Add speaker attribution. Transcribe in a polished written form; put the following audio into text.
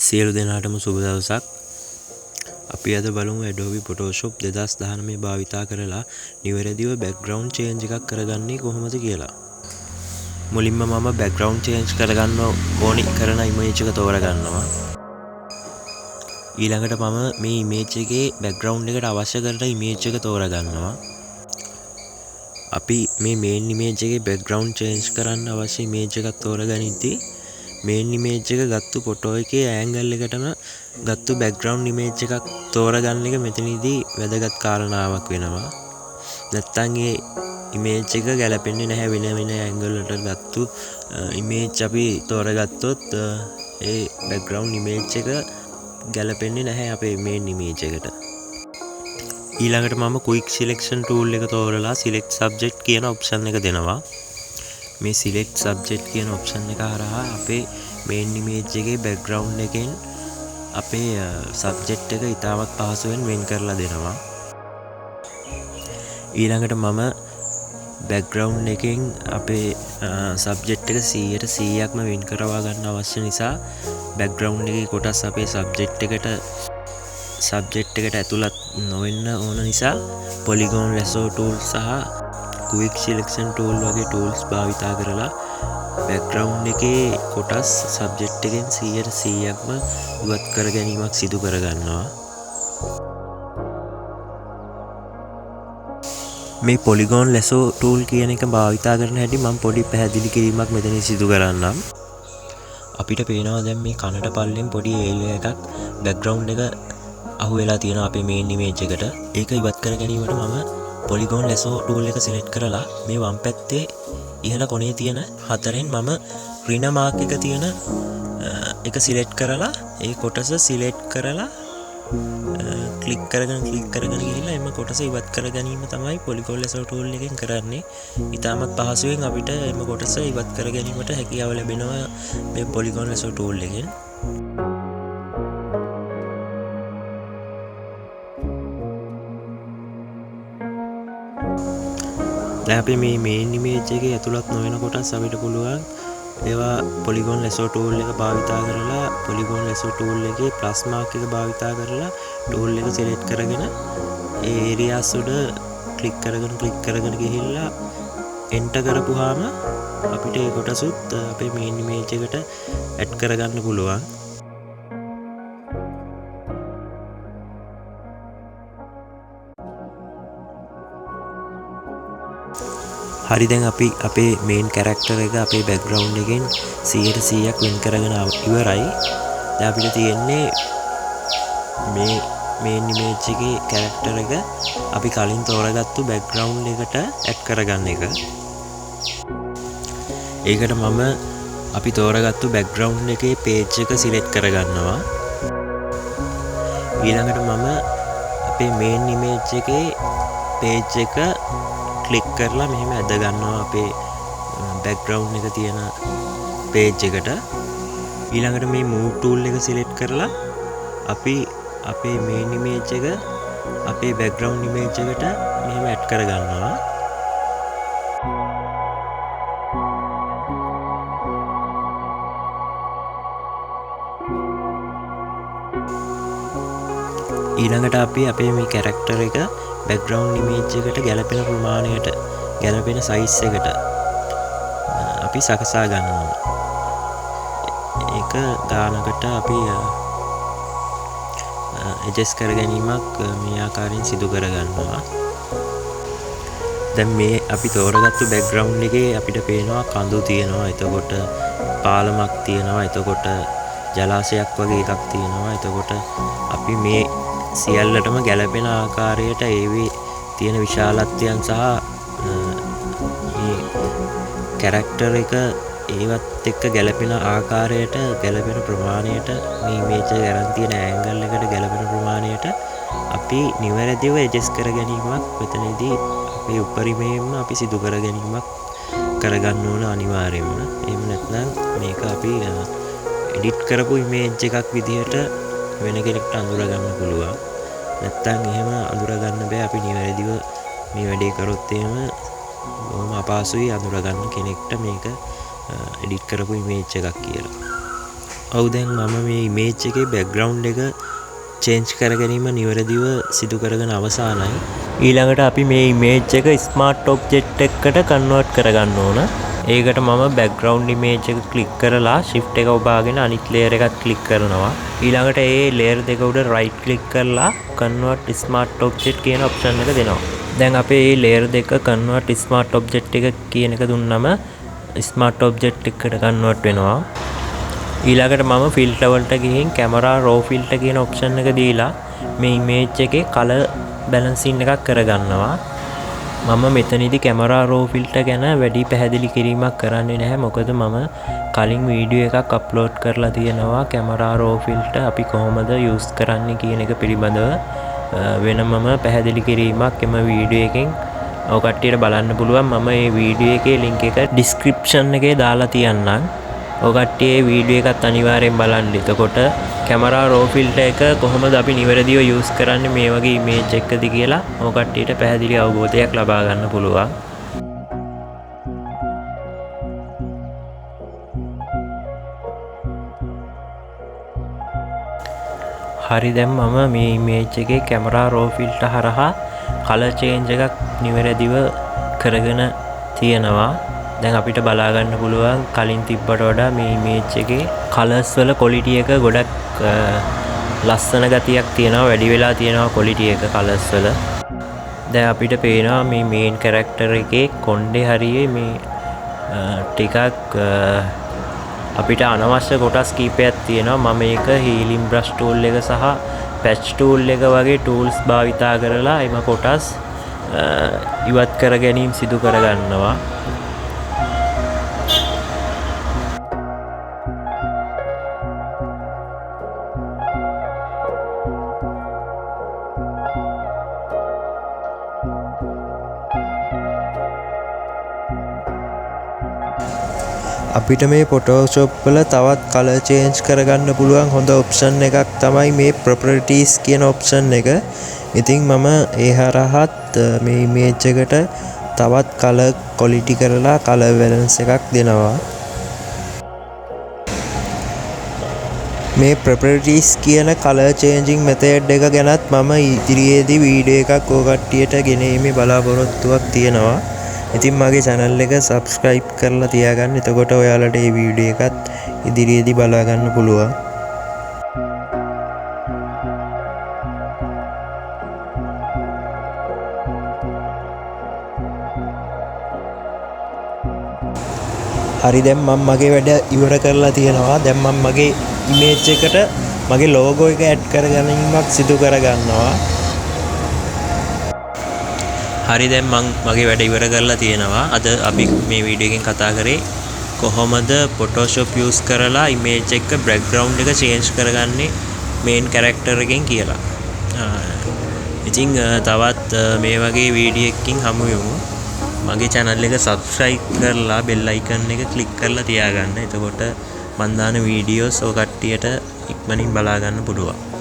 Speaker 1: සියලු දෙනාටම සුබ දවසක්. අපි අද බලමු Adobe Photoshop 2019 භාවිතා කරලා නිවැරදිව බැක්ග්‍රවුන්ඩ් චේන්ජ් එකක් කරගන්නේ කොහොමද කියලා. මුලින්ම මම බැක්ග්‍රවුන්ඩ් චේන්ජ් කරගන්න ඕනි කරන ඉමේජ් එක තෝරගන්නවා. ඊළඟට මම මේ ඉමේජ් එකේ බැක්ග්‍රවුන්ඩ් එකට අවශ්‍ය කරන ඉමේජ් එක තෝරගන්නවා. අපි මේ මේන් ඉමේජ් එකේ බැක්ග්‍රවුන්ඩ් චේන්ජ් කරන්න අවශ්‍ය ඉමේජ් එකක් තෝරගනිද්දී මේන් ඉමේජ් එක ගත්තු ෆොටෝ එකේ ඇන්ගල් එකටම ගත්තු බැක්ග්‍රවුන්ඩ් ඉමේජ් එකක් තෝරගන්න එක මෙතනදී වැදගත් කාරණාවක් වෙනවා. නැත්තම් ඒ ඉමේජ් එක ගැලපෙන්නේ නැහැ වෙන වෙන ඇන්ගල් වලට ගත්තු ඉමේජ් අපි තෝරගත්තොත් ඒ බැක්ග්‍රවුන්ඩ් ඉමේජ් එක ගැලපෙන්නේ නැහැ අපේ මේන් ඉමේජ් එකට. ඊළඟට මම ක්වික් සිලෙක්ෂන් ටූල් එක තෝරලා සිලෙක්ට් සබ්ජෙක්ට් කියන ඔප්ෂන් එක දෙනවා. මේ සිලෙක්ට් සබ්ජෙක්ට් කියන ඔප්ෂන් එක හරහා අපේ මේන් ඉමේජ් එකේ බැක්ග්‍රවුන්ඩ් එකෙන් අපේ සබ්ජෙක්ට් එක ඉතාමත් පහසුවෙන් වෙන් කරලා දෙනවා. ඊළඟට මම බැක්ග්‍රවුන්ඩ් එකෙන් අපේ සබ්ජෙක්ට් එක 100%ක්ම වෙන් කරවා ගන්න අවශ්‍ය නිසා බැක්ග්‍රවුන්ඩ් එකේ කොටස් අපේ සබ්ජෙක්ට් එකට ඇතුළත් නොවෙන්න ඕන නිසා පොලිගෝන් ලැසෝ ටූල් සහ ක්වික් සිලෙක්ෂන් ටූල් වගේ ටූල්ස් භාවිතා කරලා බැක්ග්‍රවුන්ඩ් එකේ කොටස් සබ්ජෙක්ට් එකෙන් 100%ක්ම ඉවත් කර ගැනීමක් සිදු කරගන්නවා. මේ පොලිගෝන් ලැසෝ ටූල් කියන එක භාවිතා කරන හැටි මම පොඩි පැහැදිලි කිරීමක් මෙතනින් සිදු කරන්නම්. අපිට පේනවා දැන් මේ කනට පල්ලෙන් පොඩි ඒරියා එකක් බැක්ග්‍රවුන්ඩ් එක අහු වෙලා තියෙනවා අපේ මේන් ඉමේජ් එකට. ඒක ඉවත් කර ගැනීමට මම පොලිගෝන් ලැසෝ ටූල් එක සිලෙක්ට් කරලා මේ වම් පැත්තේ ඉහළ කොනේ තියෙන හතරෙන් මම ඍණ මාක් එක තියෙන එක සිලෙක්ට් කරලා ඒ කොටස සිලෙක්ට් කරලා ක්ලික් කරගෙන ක්ලික් කරගෙන ගිහිල්ලා එම කොටස ඉවත් කර ගැනීම තමයි පොලිගෝන් ලැසෝ ටූල් එකෙන් කරන්නේ. ඉතාමත් පහසුවෙන් අපිට එම කොටස ඉවත් කර ගැනීමට හැකියාව ලැබෙනවා මේ පොලිගෝන් ලැසෝ ටූල් එකෙන්. දැන් අපි මේ මේන් ඉමේජ් එකේ ඇතුළත් නොවන කොටස් අපිට පුළුවන් ඒවා පොලිගෝන් ලැසෝ ටූල් එක භාවිතා කරලා පොලිගෝන් ලැසෝ ටූල් එකේ ප්ලස් මාක් එක භාවිතා කරලා ටූල් එක සිලෙක්ට් කරගෙන ඒ ඒරියාස් උඩ ක්ලික් කරගෙන ක්ලික් කරගෙන ගිහිල්ලා එන්ටර් කරපුවාම අපිට ඒ කොටසුත් අපේ මේන් ඉමේජ් එකට ඇඩ් කරගන්න පුළුවන්. හරි, දැන් අපි අපේ මේන් කැරක්ටර් එක අපේ බැක්ග්‍රවුන්ඩ් එකෙන් 100%ක් වෙන් කරගෙන ඉවරයි. දැන් අපිට තියෙන්නේ මේ මේන් ඉමේජ් එකේ කැරක්ටර් එක අපි කලින් තෝරගත්තු බැක්ග්‍රවුන්ඩ් එකට ඇඩ් කරගන්න එක. ඒකට මම අපි තෝරගත්තු බැක්ග්‍රවුන්ඩ් එකේ පේජ් එක සිලෙක්ට් කරගන්නවා. ඊළඟට මම අපේ මේන් ඉමේජ් එකේ පේජ් එක ක්ලික් කරලා මෙහෙම ඇද ගන්නවා අපේ බැක්ග්‍රවුන්ඩ් එක තියෙන පේජ් එකට. ඊළඟට මේ මූව් ටූල් එක සිලෙක්ට් කරලා අපි අපේ මේන් ඉමේජ් එක අපේ බැක්ග්‍රවුන්ඩ් ඉමේජ් එකට මෙහෙම ඇඩ් කරගන්නවා. ඊළඟට අපි අපේ මේ කැරක්ටර් එක බැක්ග්‍රවුන්ඩ් ඉමේජ් එකට ගැලපෙන ප්‍රමාණයට ගැලපෙන සයිස් එකට අපි සකසා ගන්න ඕන. ඒක ගානකට අපි ඇඩ්ජස්ට් කර ගැනීමක් මේ ආකාරයෙන් සිදු කරගන්නවා. දැන් මේ අපි තෝරගත්තු බැක්ග්‍රවුන්ඩ් එකේ අපිට පේනවා කඳු තියෙනවා, එතකොට පාලමක් තියෙනවා, එතකොට ජලාශයක් වගේ එකක් තියෙනවා. එතකොට අපි මේ සියල්ලටම ගැලපෙන ආකාරයට ඒවේ තියෙන විශාලත්වයන් සහ මේ කැරක්ටර් එක ඒවත් එක්ක ගැලපෙන ආකාරයට ගැලපෙන ප්‍රමාණයට මේ ඉමේජ් එක අරන් තියෙන ඇන්ගල් එකට ගැලපෙන ප්‍රමාණයට අපි නිවැරදිව ඇඩ්ජස්ට් කර ගැනීමක් මෙතනදී අපේ උපරිමයෙන්ම අපි සිදු කර ගැනීමක් කරගන්න ඕන අනිවාර්යයෙන්ම. එහෙම නැත්නම් මේක අපි එඩිට් කරපු ඉමේජ් එකක් විදිහට වෙන කෙනෙක්ට අඳුරගන්න පුළුවන්. නැත්නම් එහෙම අඳුරගන්න බෑ. අපි නිවැරදිව මේ වැඩේ කරොත් එහෙම බොහොම අපහසුයි අඳුරගන්න කෙනෙක්ට මේක එඩිට් කරපු ඉමේජ් එකක් කියලා. ඔව්, දැන් මම මේ ඉමේජ් එකේ බැක්ග්‍රවුන්ඩ් එක චේන්ජ් කර ගැනීම නිවැරදිව සිදු කරගෙන අවසానයි. ඊළඟට අපි මේ ඉමේජ් එක ස්මාර්ට් ඔබ්ජෙක්ට් එකකට කන්වර්ට් කරගන්න ඕන. ඒකට මම බැක්ග්‍රවුන්ඩ් ඉමේජ් එක ක්ලික් කරලා ෂිෆ්ට් එක ඔබාගෙන අනිත් ලේයර් එකත් ක්ලික් කරනවා. ඊළඟට ඒ ලේයර් දෙක උඩ රයිට් ක්ලික් කරලා කන්වර්ට් ස්මාර්ට් ඔබ්ජෙක්ට් කියන ඔප්ෂන් එක දෙනවා. දැන් අපේ මේ ලේයර් දෙක කන්වර්ට් ස්මාර්ට් ඔබ්ජෙක්ට් එක කියන එක දුන්නම ස්මාර්ට් ඔබ්ජෙක්ට් එකට කන්වර්ට් වෙනවා. ඊළඟට මම ෆිල්ටර් වලට ගිහින් කැමරා රෝ ෆිල්ටර් කියන ඔප්ෂන් එක දීලා මේ ඉමේජ් එකේ කලර් බැලන්සින් එකක් කරගන්නවා. මම මෙතනදී කැමරා රෝ ෆිල්ටර් ගැන වැඩි පැහැදිලි කිරීමක් කරන්නේ නැහැ. මොකද මම කලින් වීඩියෝ එකක් අප්ලෝඩ් කරලා තියෙනවා කැමරා රෝ ෆිල්ටර් අපි කොහොමද යූස් කරන්නේ කියන එක පිළිබඳව වෙනමම පැහැදිලි කිරීමක් එම වීඩියෝ එකෙන් ඔය කට්ටියට බලන්න පුළුවන්. මම මේ වීඩියෝ එකේ ලින්ක් එක ඩිස්ක්‍රිප්ෂන් එකේ දාලා තියන්නම්. ඔය කට්ටිය මේ වීඩියෝ එකත් අනිවාර්යෙන් බලන්න. එතකොට කැමරා රෝ ෆිල්ටර් එක කොහොමද අපි නිවැරදිව යූස් කරන්නේ මේ වගේ ඉමේජ් එකකදී කියලා ඔය කට්ටියට පැහැදිලි අවබෝධයක් ලබා ගන්න පුළුවන්. හරි, දැන් මම මේ ඉමේජ් එකේ කැමරා රෝ ෆිල්ටර් හරහා කලර් චේන්ජ් එකක් නිවැරදිව කරගෙන තියෙනවා. දැන් අපිට බලා ගන්න පුළුවන් කලින් තිබ්බට වඩා මේ ඉමේජ් එකේ කලර්ස් වල ක්වොලිටි එක ගොඩක් ලස්සන ගතියක් තියෙනවා, වැඩි වෙලා තියෙනවා ක්වොලිටි එක කලර්ස් වල. දැන් අපිට පේනවා මේ මේන් කැරක්ටර් එකේ කොණ්ඩේ හරියේ මේ ටිකක් අපිට අනවශ්‍ය කොටස් කීපයක් තියෙනවා. මම මේක හීලින් බ්‍රෂ් ටූල් එක සහ පැච් ටූල් එක වගේ ටූල්ස් භාවිතා කරලා එම කොටස් ඉවත් කර ගැනීම සිදු කරගන්නවා.
Speaker 2: අපිට මේ ෆොටෝෂොප් වල තවත් කලර් චේන්ජ් කරගන්න පුළුවන් හොඳ ඔප්ෂන් එකක් තමයි මේ ප්‍රොපර්ටිස් කියන ඔප්ෂන් එක. ඉතින් මම ඒ හරහත් මේ ඉමේජ් එකට තවත් කලර් ක්වොලිටි කරලා කලර් බැලන්ස් එකක් දෙනවා. මේ ප්‍රොපර්ටිස් කියන කලර් චේන්ජිං මෙතඩ් එක ගැනත් මම ඉදිරියේදී වීඩියෝ එකක් ඔය කට්ටියට ගෙන ඒමේ බලාපොරොත්තුවක් තියෙනවා. ඉතින් මගේ channel එක subscribe කරලා තියාගන්න. එතකොට ඔයාලට මේ වීඩියෝ එකත් ඉදිරියේදී බලා ගන්න පුළුවන්. හරි, දැන් මම මගේ වැඩ ඉවර කරලා තියෙනවා. දැන් මම මගේ ඉමේජ් එකට මගේ ලෝගෝ එක ඇඩ් කර ගැනීමක් සිදු කරගන්නවා.
Speaker 1: හරි, දැන් මං මගේ වැඩ ඉවර කරලා තියෙනවා. අද අපි මේ වීඩියෝ එකෙන් කතා කරේ කොහොමද Photoshop use කරලා ඉමේජ් එක බැක්ග්‍රවුන්ඩ් එක චේන්ජ් කරගන්නේ මේන් කැරක්ටර් එකෙන් කියලා. ඉතින් තවත් මේ වගේ වීඩියෝ එකකින් හමු වෙමු. මගේ channel එක subscribe කරලා bell icon එක click කරලා තියාගන්න. එතකොට මං දාන වීඩියෝස් ඔය කට්ටියට ඉක්මනින් බලා ගන්න පුළුවන්.